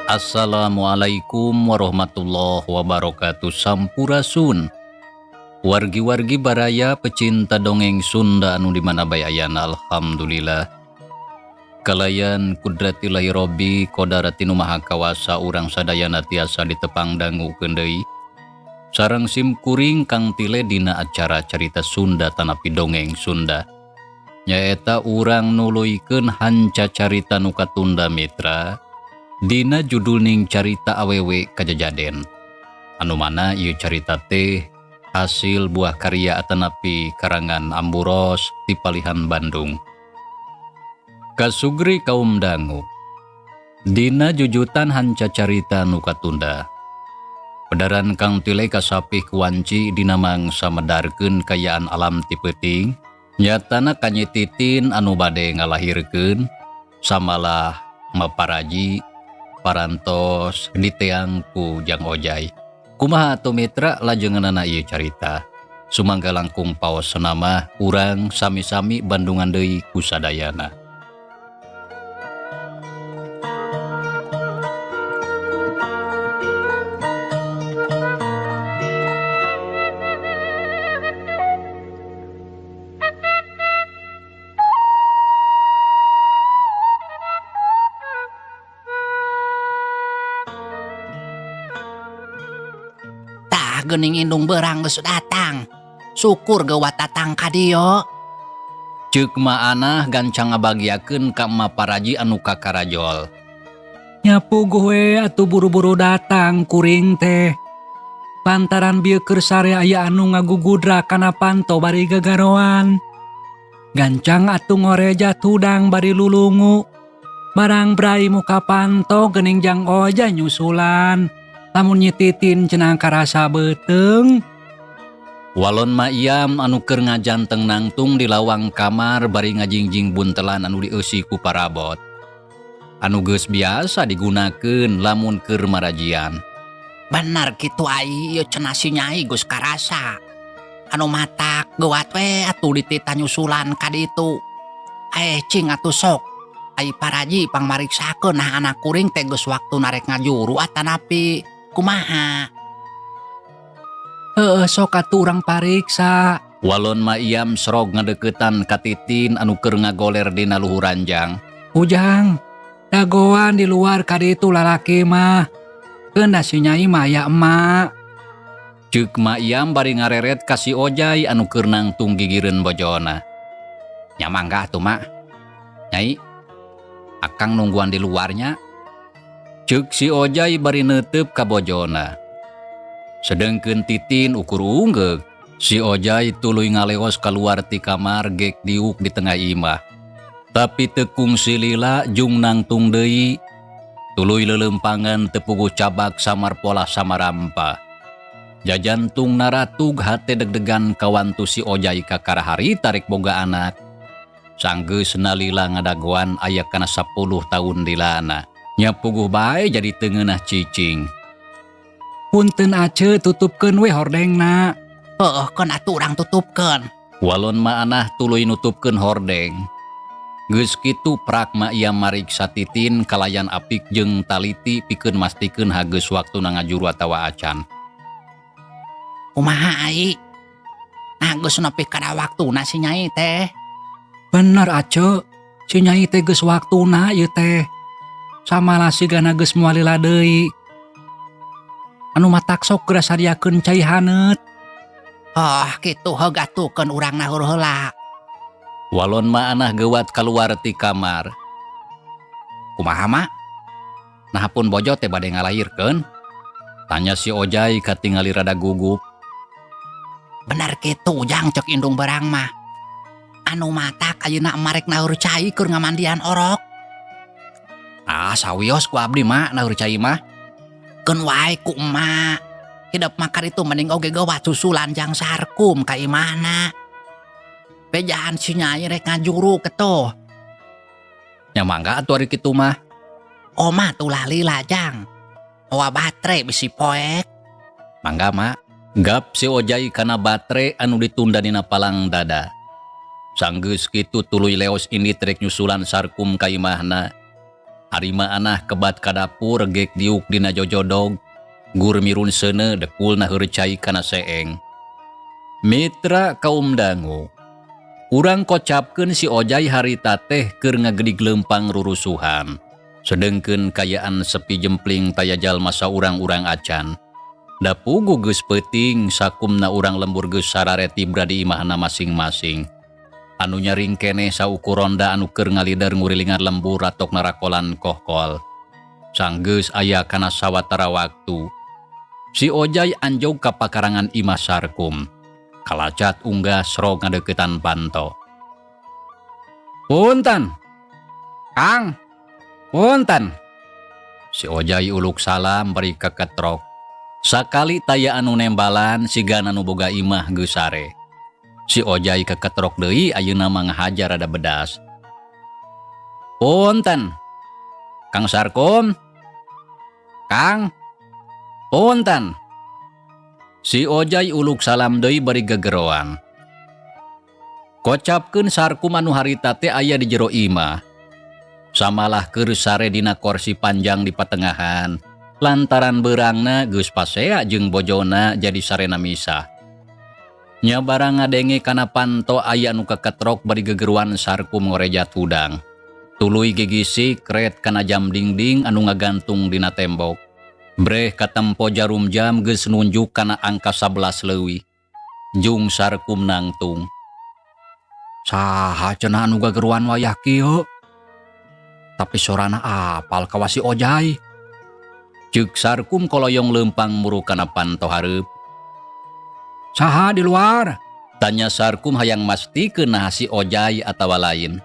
Assalamualaikum warahmatullahi wabarakatuh. Sampurasun wargi-wargi baraya pecinta dongeng Sunda anu di mana bae ayana. Alhamdulillah, kalayan kudratillahi robbi kodarati nu maha kawasa, urang sadayana tiasa ditepang dangukeun deui sareng sim kuring Kang Tile dina acara Carita Sunda tanapi Dongeng Sunda, nyaeta urang nuluykeun hanca carita nu katunda, mitra, dina judulning Carita Awewe Kajajaden, anu mana ieu carita teh hasil buah karya atanapi karangan Ambu Ros di Palihan Bandung. Kasugri kaum dangu, dina jujutan hanca carita nu katunda, pedaran Kang Tile kasapih ku wanci dina mangsa medarkeun kayaan alam ti peuting, nyatana ka Nyi Titin anu bade ngalahirkeun samalah maparaji parantos diteang ku Jang Ojai. Kumaha atuh, mitra, lajenganana ieu carita? Sumangga langkung paos senama urang sami-sami bandungan deui ku sadayana. Tah, geuning indung berang geus datang. Syukur geuwat datang ka dieu. Ceuk Ma Anah gancang ngabagiakeun ka Ma Paraji anu kakarajol. Nya puguh we atuh buru-buru datang kuring teh. Lantaran bieu keur sare aya anu ngagugudra kana panto bari gagaroan. Gancang atuh ngoreja tudang bari lulungu. Barang brai muka panto, geuning Jang Ojai nyusulan. Lamun Nyi Titin cenah karasa beuteung. Walon Ma Iam anu keur ngajanteng nangtung di lawang kamar bari ngajingjing buntelan anu dieusi ku parabot, anu geus biasa digunakeun lamun keur marajian. Bener kitu ai, ieu cenah si Nyai geus karasa. Anu matak geuwat we atuh dititah nyusulan ka ditu. Eh, cing atuh sok. Ai Paraji pangmariksakeun, nah anak kuring teh geus waktu narek ngajuru atanapi kumaha. Heeh, sok atuh urang pariksa. Walon Ma Iam serog ngadeukeutan ka Titin anu keur ngagoler dina luhur ranjang. Ujang, dagoan di luar ka ditu lalaki mah. Keun da si Nyai mah aya emak. Ceuk Ma Iam bari ngareret ka si Ojai anu keur nangtung gigireun bojona. Nya mangga atuh, Mak. Nyai, akang nungguan di luarnya. Ceuk si Ojai bari neuteup ka bojona. Sedengkeun Titin ukur unggeuk. Si Ojai tuluy ngaleos keluar ti kamar gek diuk di tengah imah. Tapi teu kungsi lila jung nangtung deui. Tuluy leuleumpangan teu puguh cabak samar polah samarampa. Jajantung naratug, hate deg-degan kawantu si Ojai kakara harita rek boga anak. Sanggeus nalila ngadagoan aya kana 10 tahun dilana. Nya puguh bae jadi teu ngeunah cicing. Punten Ace, tutupkeun we hordengna. Heuh, keun atuh urang tutupkeun. Walon Ma Anah tuluy nutupkeun hordeng. Geus kitu prak Ma Iam mariksa Titin kalayan apik jeung taliti pikeun mastikeun hageus waktuna ngajuru atawa acan. Kumaha ai? Nah, geus nepi kana waktuna si Nyai teh. Bener Ace, si Nyai teh geus waktuna ieu teh. Samalah sigana geus moal lila deui. Anu matak sok geura sadiakeun cai haneut. Oh, kitu, heug atuh keun urang nahur heula. Walon Ma Anah geuwat keluar ti kamar. Kumaha, Mak? Nah, pun bojo teh bade ngalahirkeun? Tanya si Ojai katingali rada gugup. Bener kitu, Jang, cek indung berang mah. Anu matak ayeuna marek nahur cai keur ngamandian orok. Ah, sawios ku abdi, Mak, nahur cai mah. Keun wae ku emak. Hidep makar itu mending oge gawat susulan Jang Sarkum ka imahna. Bejaan si Nyai rek ngajuru ketuh. Nya mangga atuh ari kitu mah. Oma tuh lali Jang. Mawa batre bisi poek. Mangga, Mak. Gap si Ojai kana batre anu ditunda dina palang dada. Sanggeus kitu tuluy leos indit rek nyusulan Sarkum ka imahna. Ari Maanah kebat ka dapur gek diuk dina jojodog. Gur mirun seuneu dekulna heureucai kana seeng. Mitra kaum dangu. Urang kocapkeun si Ojai harita teh keur ngagedig leumpang rurusuhan. Sedengkeun kayaan sepi jempling taya jalma saurang-urang acan. Da puguh geus peuting sakumna urang lembur geus sarare tibra di imahna masing-masing. Anu nyaring keneh saukur ronda anu keur ngalider ngurilingan lembur ratok narakolan kohkol. Sanggeus aya kana sawatara waktu. Si Ojai anjog ka pakarangan imah Sarkum. Kalacat unggah srog ngadeukeutan panto. Punten. Kang. Punten. Si Ojai uluk salam bari keketrok. Sakali taya anu nembalan sigana nu boga imah geus sare. Si Ojai keketrok deui ayeuna mah ngahajar rada bedas. Punten. Kang Sarkum. Kang. Punten. Si Ojai uluk salam deui bari gegeroan. Kocapkeun Sarkum anu harita teh aya di jero imah. Samalah keur sare dina korsi panjang di patengahan. Lantaran beurangna geus pasea jeung bojona jadi sarena misah. Nya barang ngadenge kana panto aya nu keketrok bari gegeruan Sarkum ngorejat hudang. Tuluy gigisik ret kana jam dingding anu ngagantung dina tembok. Breh katempo jarum jam geus nunjuk kana angka 11 leuwih. Jung Sarkum nangtung. Saha cenah anu gageruan wayah kieu? Tapi sorana apal kawas si Ojai. Ceuk Sarkum koloyong leumpang muru kana panto hareup. Saha di luar? Tanya Sarkum hayang mastikeun naha si Ojai atawa lain.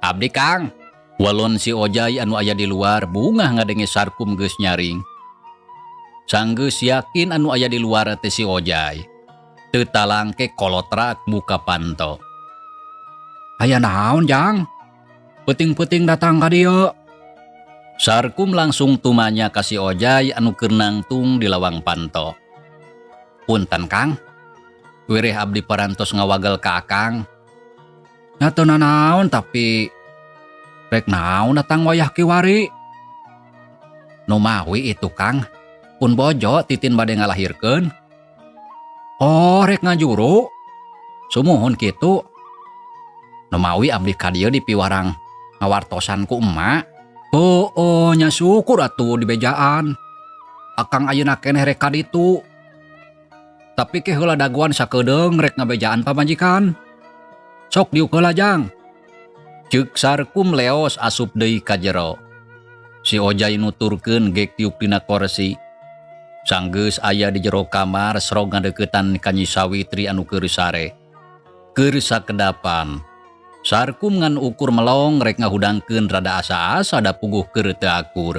Abdi Kang. Walon si Ojai anu aya di luar bungah ngadenge Sarkum geus nyaring. Sanggeus yakin anu aya di luar teh si Ojai. Teu talangke kolotrak buka panto. Aya naon Jang? Peuting-peuting datang ka dieu. Sarkum langsung tumanya ka si Ojai anu keur nangtung di lawang panto. Punten Kang. Wireh abdi parantos ngawagel ka Akang. Nya teu nanaon tapi rek naon datang wayah kiwari. Nu mawi itu Kang. Pun bojo Titin bade ngalahirkeun. Oh rek ngajuru. Sumuhun kitu. Nu mawi abdi ka dieu dipiwarang ngawartosan ku emak. Oh, oh nya syukur atuh dibejaan. Akang ayeuna keneh rek ka ditu. Tapi ke heula daguan sakedeung rek ngabejaan pamajikan. Sok diuk heula Jang. Ceuk Sarkum leos asup deui ka jero. Si Ojai nuturkeun gek tiuk dina korsi. Sanggeus aya di jero kamar srog ngadeuketan ka Nyi Sawitri anu keur sare. Keur sakedapan. Sarkum ngan ukur melong rek ngahudangkeun rada asa-asa da puguh keur teu akur.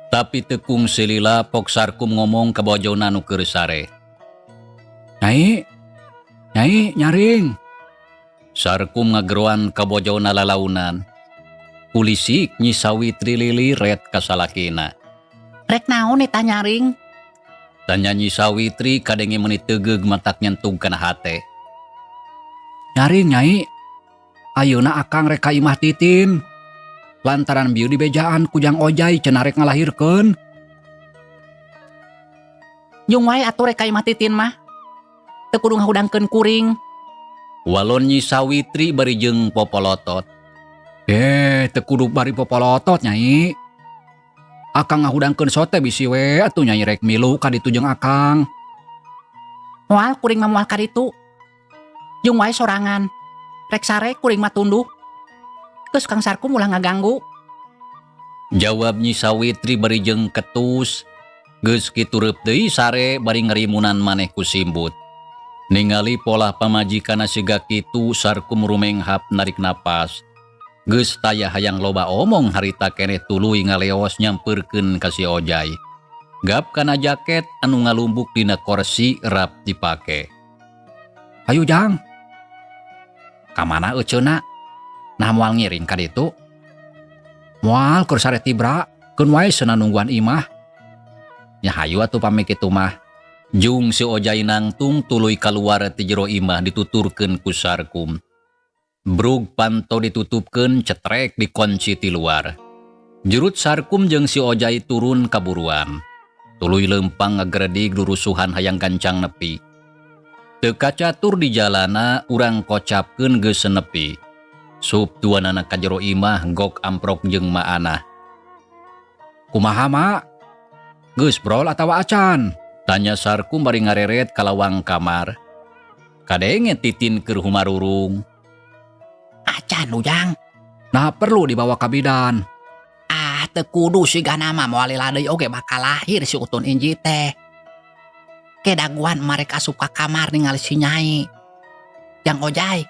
Tapi teu kungsi lila pok Sarkum ngomong ka bojona nu keur sare. Nyai, nyai nyaring. Sarkum ngageroan ka bojona lalaunan. Kulisik Nyi Sawitri liliret ka salakina. Rek naon eta nyaring? Tanya Nyi Sawitri kadenge meuni tegeug matak nyentug kana hate. Nyaring nyai. Ayeuna Akang rek ka imah Titin. Lantaran bieu dibejaan ku Jang Ojai cenah rek ngalahirkeun. Jung wae atuh rek ka imah Titin mah. Teu kudu ngahudangkeun kuring. Walon Nyi Sawitri bari jeung popolotot. Teu kudu bari popolotot nyai. Akang ngahudangkeun sote bisi we atuh nyai rek milu ka ditu jeung Akang. Moal kuring mah moal ka ditu. Jung wae sorangan. Rek sare kuring mah tunduh. Geus Kang Sarkum ulah ngaganggu. Jawab Nyi Sawitri bari jeung ketus. Geus kitu reup deui sare bari ngerimunan maneh ku simbut. Ningali pola pamajikanna siga kitu Sarkum rumenghap narik napas. Geus taya hayang loba omong harita keneh tuluy ngaleos nyampeurkeun ka si Ojai. Gap kana jaket anu ngalumbuk dina korsi rap dipake. Hayu Jang. Ka mana euceuna? Nah moal ngiring ka ditu? Moal keur sare tibra, keun wae cenah nungguan imah. Nya hayu atuh pamit kitu mah. Jung si Ojai nangtung tuluy kaluar ti jero imah dituturkeun ku Sarkum. Brug panto ditutupkeun cetrek dikunci ti luar. Jurut Sarkum jeung si Ojai turun kaburuan. Tuluy leumpang ngageredig durusuhan hayang gancang nepi. Teu kacatur di jalana urang kocapkeun geus nepi. Sup duanana ka jero imah gok amprok jeung maanah. Kumaha mak? Geus brol atawa acan? Tanya Sarkum bari ngareret ka lawang kamar. Kadenge Titin keur humarurung. Acan Ujang. Nah perlu dibawa ka bidan. Ah, teu kudu sigana mah moal lila deui oge bakal lahir si Utun Inji teh. Ke daguan marek asup ka kamar ningali si Nyai. Jang Ojai,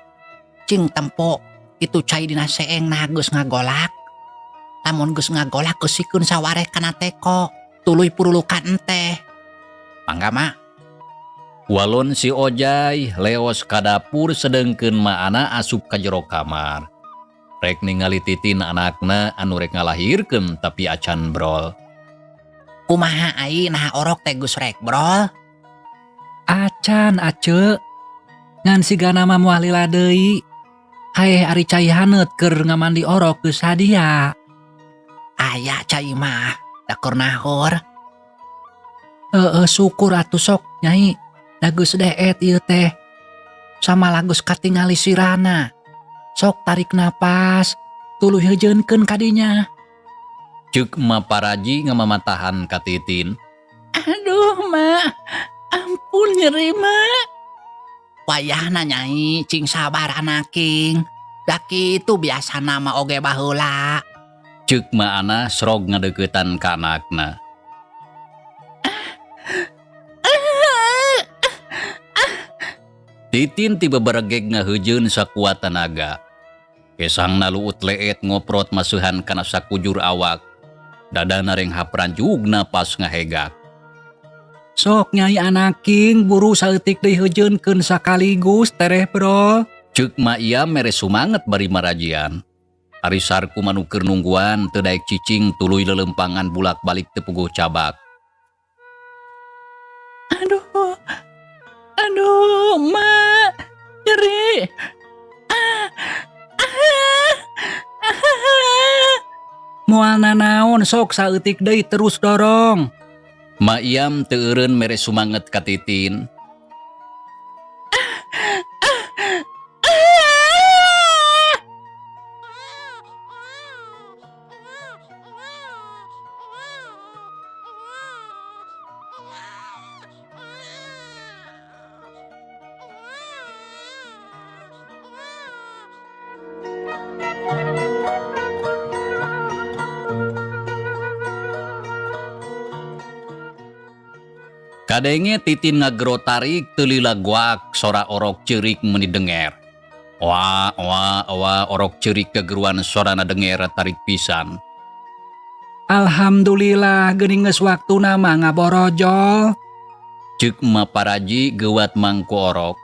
cing tempo itu cai dina seengna geus ngagolak. Lamun geus ngagolak keusikeun sawareh kana teko, tuluy purulukan enteh. Mangga mak. Walon si Ojai leos ka dapur sedengkeun maana asup ka jero kamar. Rek ningali Titin anakna anu rek ngalahirkeun tapi acan brol. Kumaha ai naha orok teh geus rek brol? Acan ace. Ngan sigana mah moal lila deui. Haeh ari cai haneut keur ngamandi orok geus sadia. Aya cai mah, da keur nahor. Heeh syukur atuh sok Nyai. Da geus deet ieu teh. Samalah geus katingali sirana. Sok tarik napas, tuluy heujeunkeun ka dinya. Ceuk Ma Paraji ngamamatahan ka Titin. Aduh mak, ampun nyeri mak. Wayahna Nyai cing sabar anaking. Da kitu biasana mah oge baheula. Ceuk maana srog ngadeuketan ka anakna. Titin tiba beregeg ngaheujeun sakuat tanaga. Kesangna luut leet ngoprot masuhan kana sakujur awak. Dadana renghap ranjugna pas ngahegak. Sok Nyai anaking buru saeutik deui heujeunkeun sakaligus tereh bro. Ceuk Ma Iam mere sumanget bari marajian. Ari Sarkum anu keur nungguan teu daek cicing tuluy leuleumpangan bulak-balik teu puguh cabak. Aduh, aduh, mak, nyeri. Ah, ah, ah. Moal nanaon sok saeutik deui terus dorong. Ma Iam teu eureun mere sumanget ka Titin. Kadenge Titin ngagero tarik teu lila guak sora orok ceurik meuni denger. Oa oa oa orok ceurik kegeruan sorana denger tarik pisan. Alhamdulillah geuning geus waktuna mah ngaborojol. Ceuk Ma Paraji geuwat mangku orok.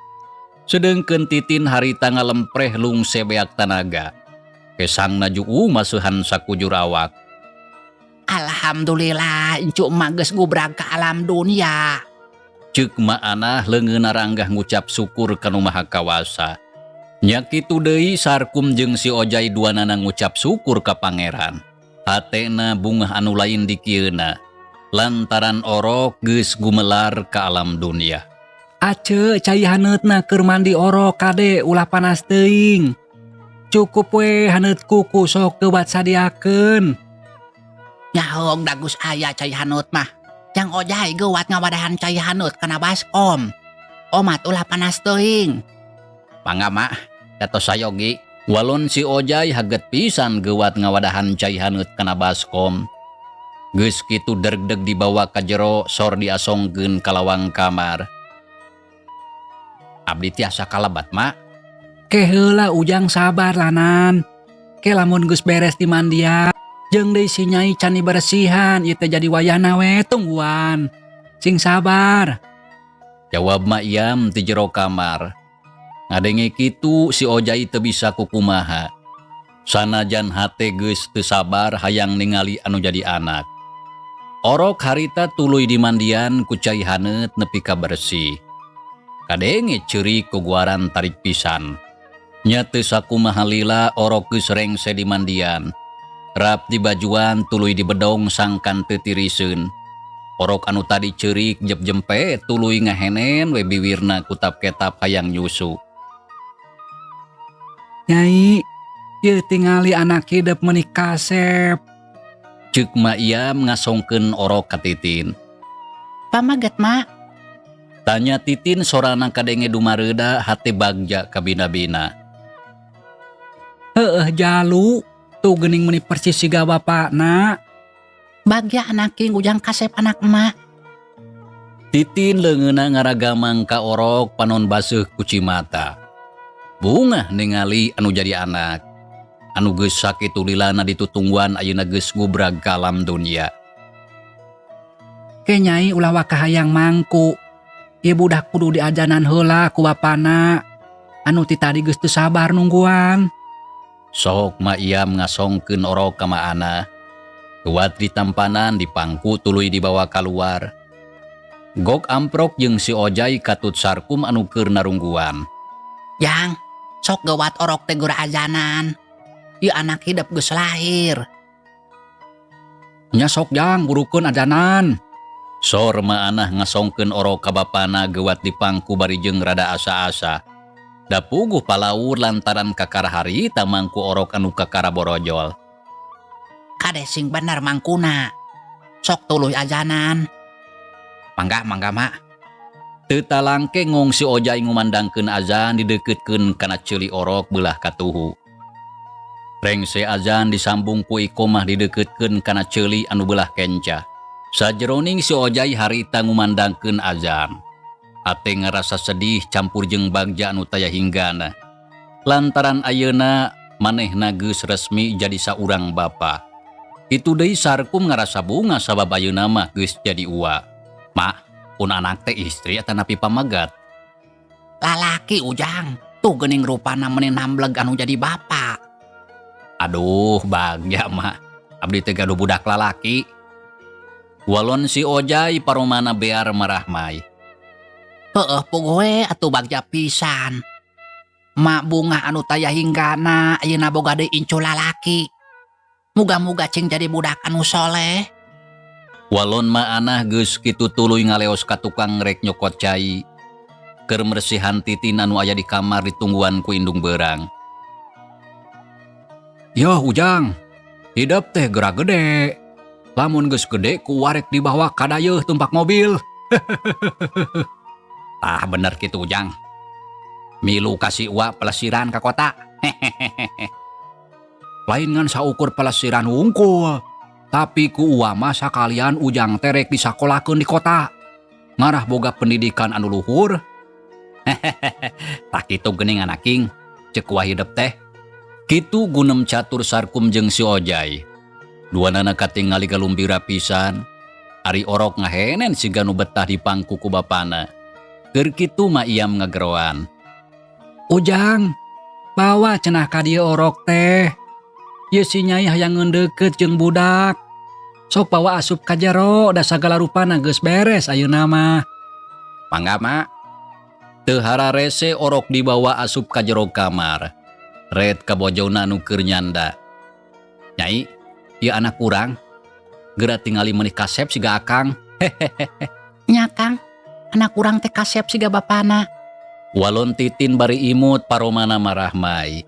Sedengkeun Titin harita ngalempreh lungse beak tanaga. Kesangna juu masuhan sakujur awak. Alhamdulillah incu emak geus gubrag ka alam dunia. Ceuk maanah leungeunna ranggah ngucap syukur ka Nu Maha Kawasa. Nya kitu deui Sarkum jeung si Ojai duanana ngucap syukur ka Pangeran. Hatena bungah anu lain dikieuna. Lantaran orok geus gumelar ka alam dunia. Ace cai haneutna keur mandi orok kade ulah panas teuing. Cukup we haneut kuku sok geuwat sadiakeun. Nyahoong dagus aya cai haneut mah. Jang Ojai geuwat ngawadahan cai haneut kana baskom. Omat ulah panas teuing. Mangga mak, datos sayogi. Walon si Ojai haget pisan geuwat ngawadahan cai haneut kana baskom. Geus kitu degdeg dibawa ka jero sor diasongkeun ka lawang kamar. Abdi tiasa kalebat mak. Ke heula Ujang sabar lanan. Ke lamun geus beres dimandian jeung deui si Nyai can diberesihan ieu teh jadi wayahna we tungguan. Sing sabar. Jawab Ma Iam ti jero kamar. Ngadenge kitu si Ojai teu bisa kukumaha. Sanajan hate geus teu sabar hayang ningali anu jadi anak. Orok harita tuluy dimandian ku cai haneut nepi ka bersih. Kadenge ceurik kuguaran tarik pisan. Nya teu sakumaha lila orok geus rengse dimandian. Rap dibajuan tuluy dibedong sangkan teu tiriseun. Orok anu tadi ceurik jep jempe tuluy ngahenen we biwirna kutap-ketap hayang nyusu. Nyai, ieu tingali anak hidep meuni kasep. Ceuk Ma Iam ngasongkeun orok ka Titin. Pamaget, Mak? Tanya Titin, sorana kadenge dumareuda, hate bagja kabina-bina. Heueuh jalu, tuh geuning meuni persis siga bapakna. Bagja anak king, Ujang kasep anak emak. Titin leungeunna ngaragamang ka orok, panon baseuh ku cimata. Bungah ningali anu jadi anak. Anu geus sakitu lilana ditutungguan ayeuna geus ngubrag ka alam dunya. Ke Nyai, ulah waka hayang mangku. Ieu budak kudu diajanan heula ku bapana. Anu ti tadi geus teu sabar nungguan. Sok Ma Iam ngasongkeun orok ka Ma Ana. Kuat ditampanan, dipangku tuluy dibawa kaluar. Gok amprok jeung si Ojai katut Sarkum anu keur narungguan. Jang, sok gawat orok teh geura ajanan. Ieu anak hidep geus lahir. Nya sok Jang, burukeun ajanan. Sor Ma Anah ngasongkeun orok ka bapana, geuwat dipangku bari jeung rada asa-asa. Da puguh palaur lantaran kakara harita mangku orok anu kakara borojol. Kade sing bener mangkuna. Sok tuluy ajanan. Mangga, mangga, Mak. Teu talangke ngong si Ojai ngumandangkeun azan dideukeutkeuun kana ceuli orok beulah katuhu. Rengse azan disambung ku iqomah dideukeutkeuun kana ceuli anu beulah kenca. Sajeroning si Ojai harita ngumandangkeun azan. Ate ngarasa sedih campur jeung bagja anu taya hinggana. Lantaran ayeuna manehna geus resmi jadi saurang bapa. Itu deui Sarkum ngarasa bunga sabab ayeuna mah geus jadi uwa. Mak, pun anak teh istri atanapi pamagat? Lalaki, Ujang. Tuh geuning rupana meuni nambleg anu jadi bapa. Aduh, bagja, Mak. Abdi teh gaduh budak lalaki. Walon si Ojai paromana bear marahmai. Heueuh puguh we atuh bagja pisan. Mak bungah anu taya hinggana ayeuna boga deui incu lalaki. Muga-muga cing jadi budak anu soleh. Walon Ma Anah geus kitu tuluy ngaleos ka tukang rek nyokot cai. Keur meresihan Titin anu aya di kamar ditungguan ku indung beurang. Yoh Ujang, hidep teh geura gede. Lamun geus gede ku warek dibawa ka dayeuh tumpak mobil. Tah bener kitu, Ujang. Milu ka si Uwa pelesiran ka kota. Lain ngan saukur pelesiran wungkul. Tapi ku Uwa mah sakalian Ujang teh rek disakolakeun di kota. Ngarah boga pendidikan anu luhur. Tah kitu geuning anak king, ceuk Uwa hidep teh. Kitu gunem catur Sarkum jeung si Ojai. Duanana katingali galumbira pisan. Ari orok ngahenen siga nu betah dipangku ku bapana. Keur kitu Ma Iam ngageroan. Ujang, bawa cenah ka dieu orok teh. Ieu si Nyai hayang deukeut jeung budak. Sok bawa asup ka jero, da sagala rupana geus beres ayeuna mah. Mangga, Mak. Teu hararese orok dibawa asup ka jero kamar. Ret ka bojona anu keur nyanda. Nyai, ieu anak urang. Geura tingali meuni kasep siga akang. Nya Kang, anak urang teh kasep siga bapana. Walon Titin bari imut paromana marahmai.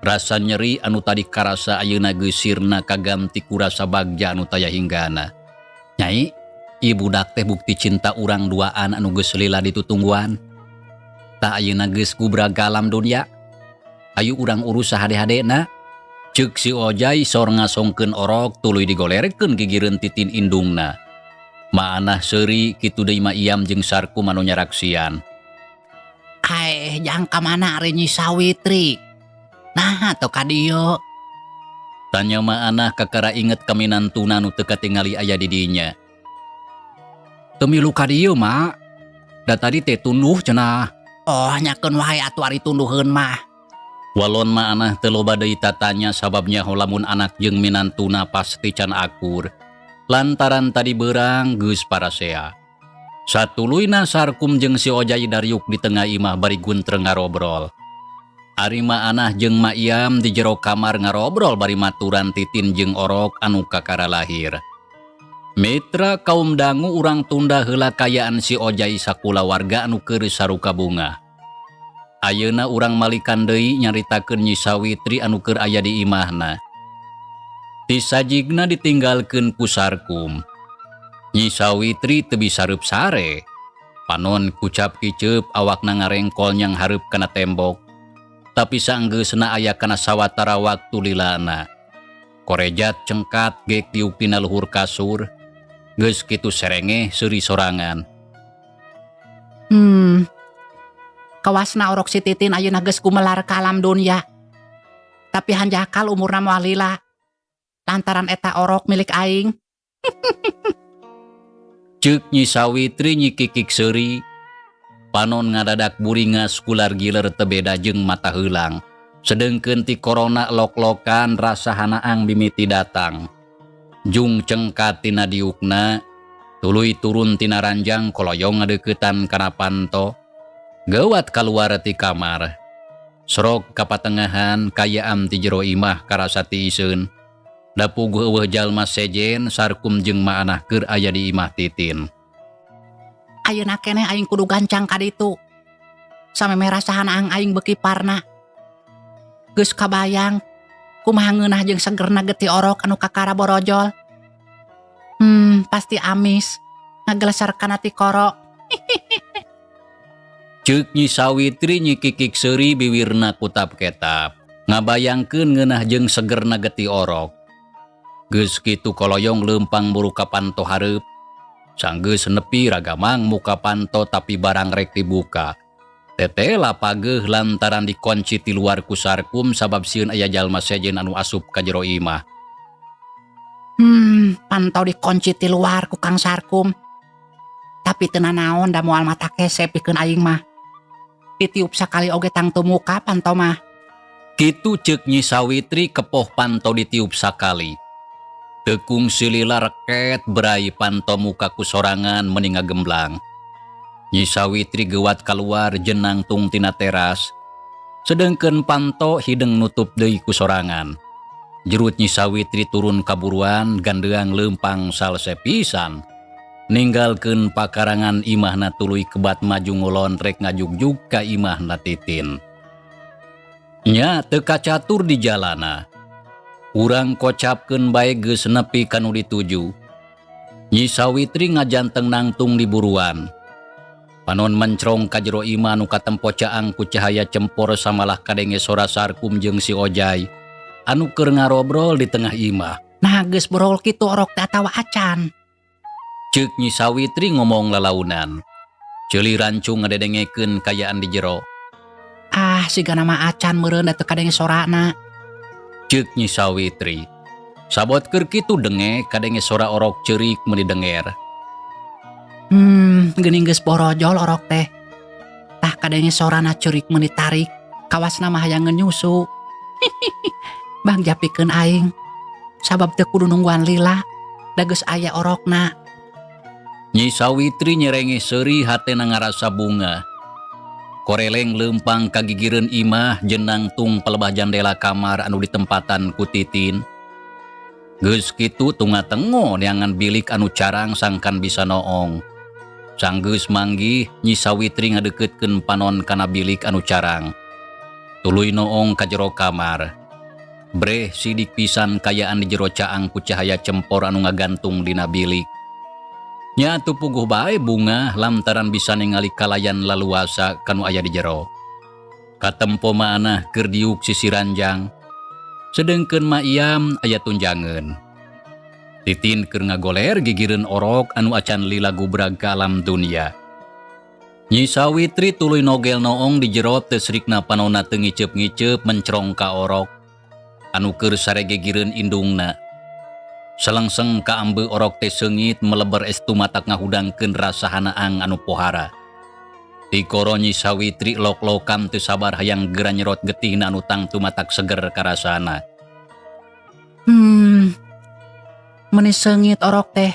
Rasa nyeri anu tadi karasa ayeuna geus sirna kaganti ku rasa bagja anu taya hinggana. Nyai, ieu budak teh bukti cinta urang duaan anu geus lila ditutungguan. Tah ayeuna geus gubrag ka alam dunya. Ayu urang urus sahade-hadena. Ceuk si Ojai sor ngasongkeun orok tuluy digolerkeun gigireun Titin indungna. Maanah seuri, kitu deui Ma Iam jeung Sarkum anu nyaraksian. Aeh, jang ka mana ari Nyi Sawitri? Nah, teu ka dieu. Tanya Ma Anah kakara inget ka minantuna nu teu katingali aya di dinya. Teu milu ka dieu, Mak. Da tadi teh tunduh cenah. Oh, nyakeun wae atuh ari tunduheun mah. Walon Ma Anah teu loba deui tatanya sabab nyaho lamun anak jeung minantuna pasti can akur. Lantaran tadi beurang geus parasea. Satuluyna Sarkum jeung si Ojai dariuk di tengah imah bari guntreng ngarobrol. Ari Mak Anah jeung Mak Iam di jero kamar ngarobrol bari maturan Titin jeung Orok anu kakara lahir. Mitra kaum dangu, urang tunda heula kayaan si Ojai sakulawarga anu keur saruka bungah. Ayeuna urang malikan deui nyaritakeun Nyi Sawitri anu keur aya di imahna. Ti sajigna ditinggalkeun ku Sarkum. Nyi Sawitri teu bisa reup sare. Panon kucap kiceup, awakna ngarengkol nyanghareup kana tembok. Tapi saenggeusna aya kana sawatara waktu lilana. Korejat cengkat gek diuk dina luhur kasur. Geus kitu serengeh seuri sorangan. Kawasna orok si Titin ayeuna geus gumelar ka alam dunya. Tapi hanjakal umurna moal lila. Lantaran eta orok milik aing. Ceuk Nyi Sawitri nyikikik seuri. Panon ngadadak buringas gular giler teu beda jeung mata heulang. Sedengkeun ti korona lok-lokan rasa hanaang mimiti datang. Jung cengkat tina diukna, tuluy turun tina ranjang koloyong ngadeuketan kana panto. Geuwat kaluar ti kamar. Sorok ka patengahan, kayaan ti jero imah karasa tiiseun. Da puguh euweuh jalma sejen, Sarkum jeung Mak Anah keur aya di imah Titin. Ayeuna keneh aing kudu gancang ka ditu. Samemeh rasa hanaang aing beuki parna. Geus kabayang kumaha ngeunah jeung segerna getih orok anu kakara borojol. Pasti amis ngageleser kana tikoro. Ceuk Nyi Sawitri nyikikik seuri, biwirna kutap ketap. Ngabayangkeun ngeunah jeung segerna getih orok. Geus kitu koloyong leumpang buru ka panto hareup. Sanggeus nepi, ragamang muka panto, tapi barang rek dibuka. Tetela pageuh lantaran dikunci ti luar ku Sarkum sabab sieun aya jalma sejen anu asup ka jero imah. Panto dikunci ti luar ku Kang Sarkum. Tapi teu nanaon, da moal matak hese pikeun aing mah. Ditiup sakali oge tangtu muka panto mah. Kitu ceuk Nyi Sawitri kepoh panto ditiup sakali. Teu kungsi lila reket berai panto muka ku sorangan meuni ngagemblang. Nyi Sawitri geuwat kaluar jeung nangtung tina teras. Sedengkeun panto hideng nutup deui ku sorangan. Jerut Nyi Sawitri turun kaburuan, gandeang leumpang salse pisan. Ninggalkeun pakarangan imahna, tuluy kebat maju ngulon rek ngajugjug ka imahna Titin. Nya teu kacatur di jalana. Urang kocapkeun bae geus nepi ka nu dituju. Nyi Sawitri ngajanteng nangtung di buruan. Panon mencrong ka jero imah nu katempo caang ku cahaya cempor, samalah kadenge sora Sarkum jeung si Ojai anu keur ngarobrol di tengah imah. Nah, geus borol kitu orok teh atawa acan? Ceuk Nyi Sawitri ngomong lalaunan. Ceuli rancung ngadedengekeun kayaan di jero. Ah, sigana mah acan meureun, da teu kadenge sorana. Ceuk Nyi Sawitri. Sabot keur kitu denge kadenge sora orok ceurik meuni denger. Geuning geus borojol orok teh. Tah, kadenge sorana ceurik meuni tarik. Kawasna mah hayang nyusu. Bagja pikeun aing. Sabab teu kudu nungguan lila. Da geus aya orokna. Nyi Sawitri nyerenge seuri, hatena ngarasa bungah. Koreleng leumpang ka gigireun imah jeung nangtung palebah jandela kamar anu ditempatan ku Titin. Geus kitu tunga tengo neangan bilik anu carang sangkan bisa noong. Sanggeus manggih, Nyi Sawitri ngadeuketkeun panon kana bilik anu carang. Tuluy noong ka jero kamar. Breh sidik pisan kayaan di jero caang ku cahaya cempor anu ngagantung dina bilik. Nya atuh puguh bae bungah lantaran bisa ningali kalayan laluasa kanu aya di jero. Katempo Mak Anah keur diuk sisi ranjang. Sedengkeun Mak Iam aya tunjangeun. Titin keur ngagoler gigireun orok anu acan lila gubrag ka alam dunia. Nyi Sawitri tuluy nogel noong di jero, teu srikna panonna teu ngiceup-ngiceup mencrong ka orok anu keur sare gigireun indungna. Salengseng ka ambe orok teh seungit meleber estu matak ngahudangkeun rasa hanaang anu pohara. Tikoro Nyi Sawitri lok-lokan teu sabar hayang geura nyerot getihna anu tangtu matak seger karasana. Meuni seungit orok teh.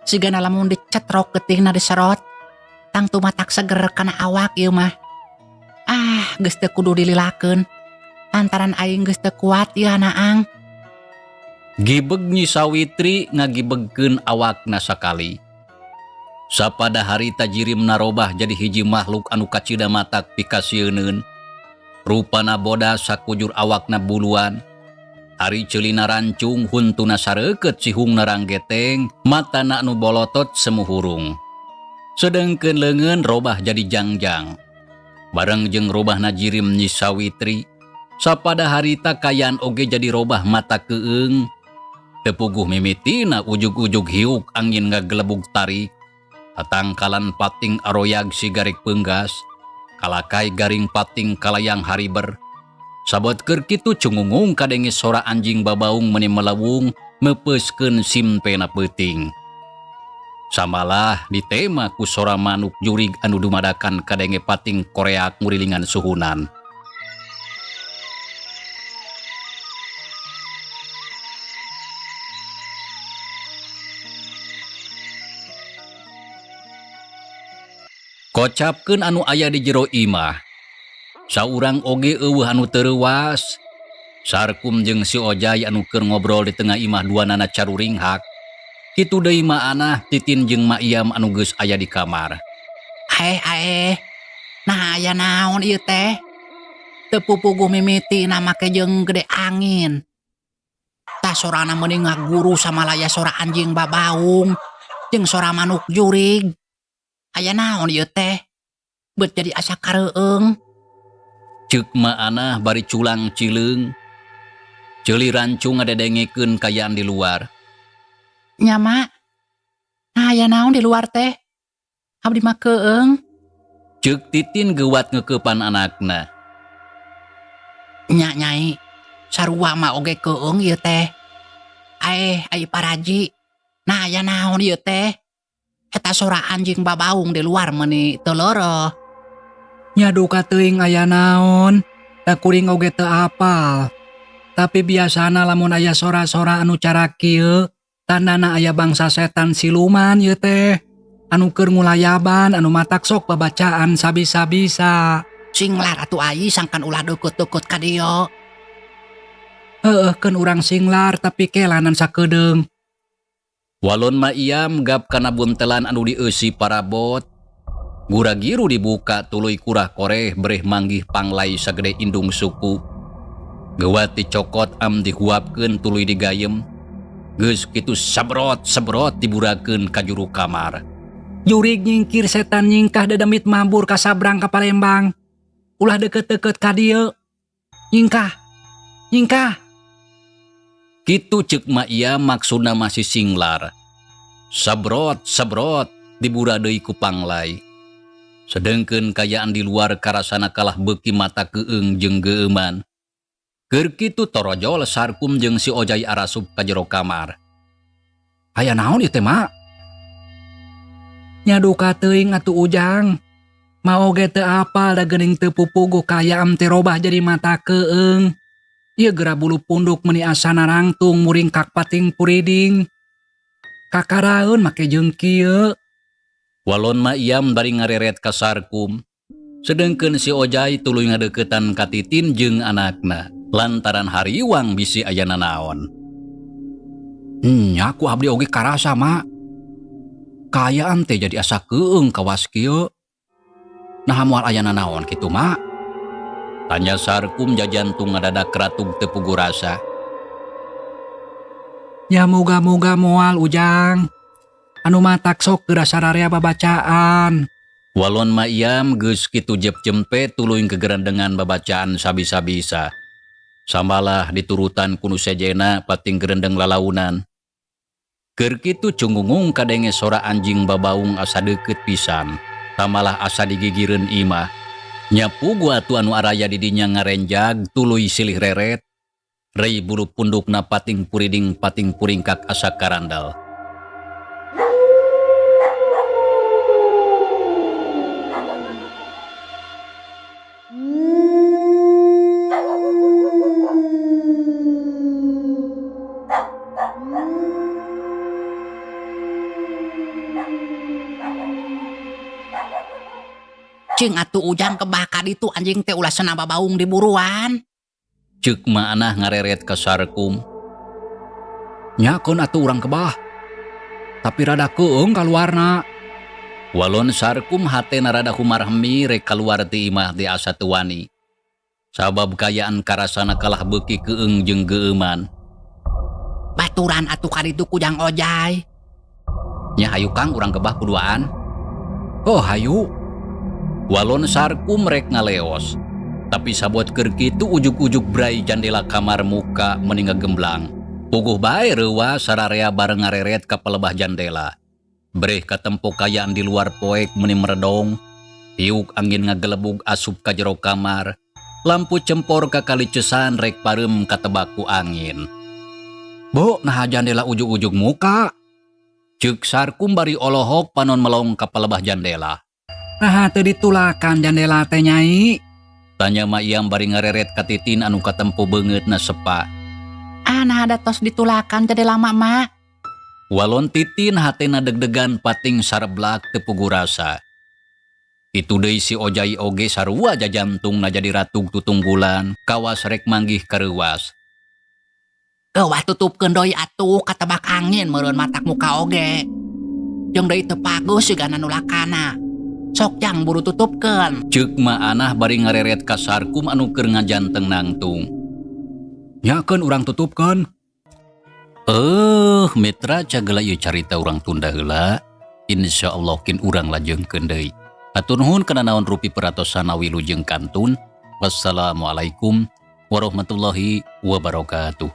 Sigana lamun dicetrok getihna diserot. Tangtu matak seger kana awak ieu mah. Ah, geus teu kudu dililakeun. Lantaran aing geus teu kuat ieu anaang. Gibeg Nyi Sawitri ngagibegkeun awakna sakali. Sapada harita jirim narobah jadi hiji makhluk anu kacida matak pikasieuneun. Rupana bodas sakujur awakna buluan. Ari ceulina rancung huntuna sareukeut sihungna ranggeteng, matana anu bolotot semu hurung. Sedengkeun leungeun robah jadi jangjang. Bareng jeung robahna jirim Nyi Sawitri, sapada harita kayan oge jadi robah mata keung. Teu puguh mimitina ujug-ujug hiuk angin ngagelebug tarik. Tatangkalan pating aroyag sigarik peunggas, kalakai garing pating kalayang hariber. Sabot keur kitu cungungung kadenge sora anjing babaung meuni melewung meupeuskeun simpena peuting. Samalah ditema ku sora manuk jurig anu dumadakan kadenge pating koreak ngurilingan suhunan. Kocapkeun anu aya di jero imah. Saurang oge eueuh anu teu reuwas. Sarkum jeung si Ojai anu keur ngobrol di tengah imah duanana caruringhak. Kitu deui Ma Anah, Titin jeung Ma Iam anu geus aya di kamar. Aeh aeh. Nah aya naon ieu teh? Teu pupuguh mimitina make jeung gede angin. Tah sorana meuni ngaguru samalaya sora anjing babaung jeung sora manuk jurig. Aya naon ieu teh? Beut jadi asa kareueung. Ceuk Ma Anah bari culang cileung. Ceuli rancung ngadedengekeun kayaan di luar. Nya Ma, nah aya naon di luar teh? Abdi mah keueung. Ceuk Titin geuwat ngeukepan anakna. Nya nyai, sarua mah oge keueung ieu teh. Aeh, ai paraji. Nah aya naon ieu teh? Eta sora anjing babaung di luar meuni teu leureeh. Nya duka teuing aya naon, da kuring oge teu apal. Tapi biasana lamun aya sora-sora anu cara kieu, tandana aya bangsa setan siluman ieu teh. Anu keur ngulayaban, anu matak sok babacaan sabisa-bisa. Singlar atuh ai sangkan ulah deukeut-deukeut ka dieu. Heueuh keun urang singlar tapi kelanan sakedeung. Walon Ma Iam gap kana buntelan anu dieusi parabot. Guragiru dibuka tuluy kurah koreh bereh manggih panglai sagede indung suku. Geuwat dicokot am dihuapkeun tuluy digayem. Geus kitu sabrot-sabrot diburakeun ka juru kamar. Jurig nyingkir setan nyingkah dedemit mabur ka sabrang ka Palembang. Ulah deket-deket ka dieu. Nyingkah. Nyingkah. Kitu ceuk Ma Iam maksudna masih singlar. Sabrot-sabrot dibura deui ku panglai. Sedengkeun kayaan di luar karasana kalah beuki mata keung jeung geueuman. Keur kitu torojol Sarkum jeung si Ojai arasup ka jero kamar. Aya naon ieu teh, Mak? Nya duka teuing atuh Ujang. Ma oge teu apal da geuning teu pupuguh kaayaan teh robah jadi mata keung. Ieu geura bulu punduk meuni asana rangtung muringkak pating puriding. Kakaraeun make jeung kieu. Walon Ma Iam bari ngareret ka Sarkum. Sedengkeun si Ojai tuluy ngadeuketan ka Titin jeung anakna lantaran hariwang bisi aya nanaon. Nya ku abdi oge karasa, Mak. Kaayaan teh jadi asa keueung kawas kieu. Naha moal aya nanaon kitu, Mak? Tanya Sarkum jajantung ngadadak ratug teu puguh rasa. Ya moga-moga moal Ujang. Anu matak sok geura sararea babacaan. Walon Ma Iam geus kitu jep jempe tuluy kegerendengan babacaan sabisa-bisa. Samalah diturutan ku nu sejena pating gerendeng lalaunan. Keur kitu cungungung kadenge sora anjing babaung asa deukeut pisan. Tamalah asa digigireun imah. Nya puguh atuh anu araya di dinya ngarenjag tuluy silih reret. Rei bulu pundukna pating puriding pating puringkak asa karandal. Cing atuh Ujang kebah ka ditu anjing teh ulah sena babaung di buruan. Ceuk Ma Anah ngareret ka Sarkum. Nya keun atuh urang kebah. Tapi rada keung kaluarna. Walon Sarkum hatena rada humar-hemir rek kaluar ti imah teh asa teu wani. Sabab kayaan karasana kalah beuki keung jeung geueuman. Baturan atuh ka ditu ku Jang Ojai. Nya hayu Kang urang kebah kuduaan. Oh hayu. Walon Sarkum rek ngaleos. Tapi sabot keur kitu ujug-ujug brai jandela kamar muka meuni ngagemblang. Puguh bae reuwas sararea bareng ngareret ka palebah jandela. Breh katempo kayaan di luar poek meuni meredong. Tiuk angin ngagelebug asup ka jero kamar. Lampu cempor kakalicesan rek pareum katebak ku angin. Bo, naha jandela ujug-ujug muka. Ceuk Sarkum bari olohok panon melong ka palebah jandela. Naha teu ditulakan jandela teh Nyai? Tanya Ma Iam bari ngareret ka Titin anu katempo beungeutna sepa. Ah, naha da tos ditulakan jandela mak. Walon Titin hatena deg-degan pating sareblak teu puguh rasa. Kitu deui si Ojai oge sarua jajantungna jadi ratug tutunggulan, kawas rek manggih kareuwas. Geuwah tutupkeun deui atuh katebak angin meureun matak muka oge. Jeung deui teu pagus sigana nulakana. Sok jang buru tutupkeun. Ceuk Ma Anah bari ngareret ka Sarkum anu keur ngajanteng nangtung. Nyakeun urang tutupkeun. Mitra cagela ieu carita urang tunda heula. Insyaallah kin urang lajengkeun deui. Hatur nuhun kana naon rupi peratosan wilujeng kantun. Wassalamualaikum warahmatullahi wabarakatuh.